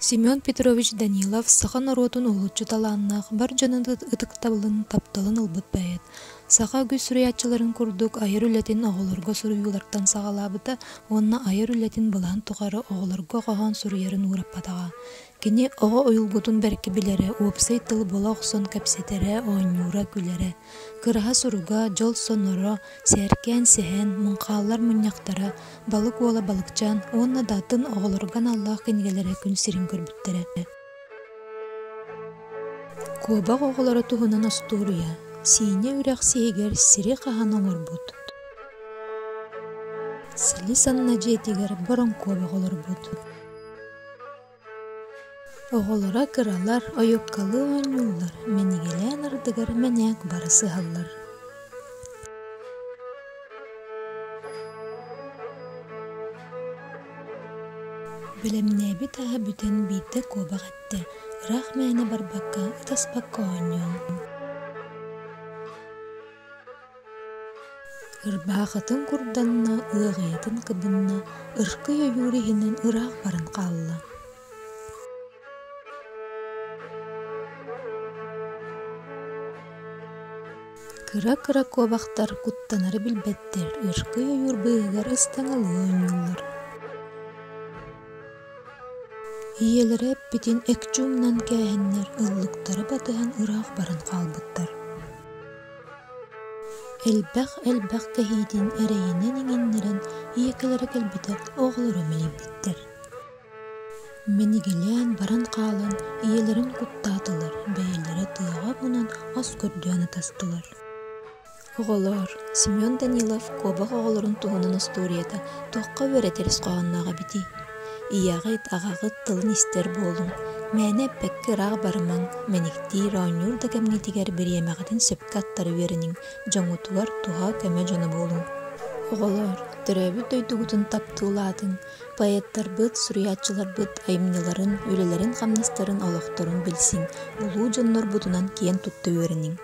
Семен Петрович Данилов саха норуотун уһулуччу талааннаах, бар дьонун ытыктабылын, тапталын ылбыт поэт. Саха үгүс суруйааччыларын курдук айар үлэтин оҕолорго суруйуулартан саҕалаабыта уонна айар үлэтин былаһын тухары оҕолорго хоһоон суруйарын уураппатаҕа. Кини оҕо уйулгутун бэркэ билэрэ, уопсай тыл була охсон кэпсэтэрэ, оонньуура, күлэрэ. Кыраһа суруга, дьол соноро, сээркээн сэһэн, муҥхааллар мунньахтара, балык уола балыкчаан уонна да атын оҕолорго аналлаах кинигэлэрэ күн сирин көрбүттэрэ. Куобах оҕолоро туһунан остуоруйа Сиинэ үрэх сиһигэр сири хаһан оҥорбут. Силис анна дьиэтигэр бороҥ куобах олорбут. Оҕолоро кыралар, ойуккалыы оонньууллар, мэнигэлээн ардыгар мэнээк бары сыһаллар. Бэлэмнээбит аһа бүтэн биирдэ куобах эттэ, ыраах мээнэ барбакка, ытаспакка оонньуоҥ. Ырбаахытын курданна, ыаҕайатын кыбынна, ыркый ойуур иһинэн ыраах баран хаалла. Кыра-кыра куобахтар куттанары билбэттэр, ыркый ойуур быыһыгар ыстаҥалыы оонньууллар. Ийэлэрэ эппитин экчи умнан кээһэннэр, ыллыктары батыһан ыраах баран хаалбыттар. Элбэх-элбэх кэһиитин эрэйинэн иҥиннэрэн ийэкэлэрэ кэлбитэ оҕолоро мэлийбиттэр. Мэнигэлээн баран хаалан ийэлэрин куттаатылар, бэйэлэрэ тыаҕа мунан ас көрдөөн ытастылар. Оҕолоор, Семен Данилов куобах оҕолорун туһунан остуоруйата туохха үөрэтэр ис хоһоонноох эбитий? Ийэҕит, аҕаҕыт тылын истэр буолуҥ, мээнэ эппэккэ ыраах барымаҥ, мэниктиир, оонньуур да кэмҥитигэр бириэмэҕитин сөпкө аттара үөрэниҥ, дьоҥҥутугар туһа, көмө дьоно буолуҥ. Оҕолоор, төрөөбүт дойдугутун таптыы улаатыҥ, поэттарбыт, суруйааччыларбыт айымньыларын, үлэлэрин-хамнастарын, олохторун билсиҥ, улуу дьоннорбутунан киэн тутта үөрэниҥ.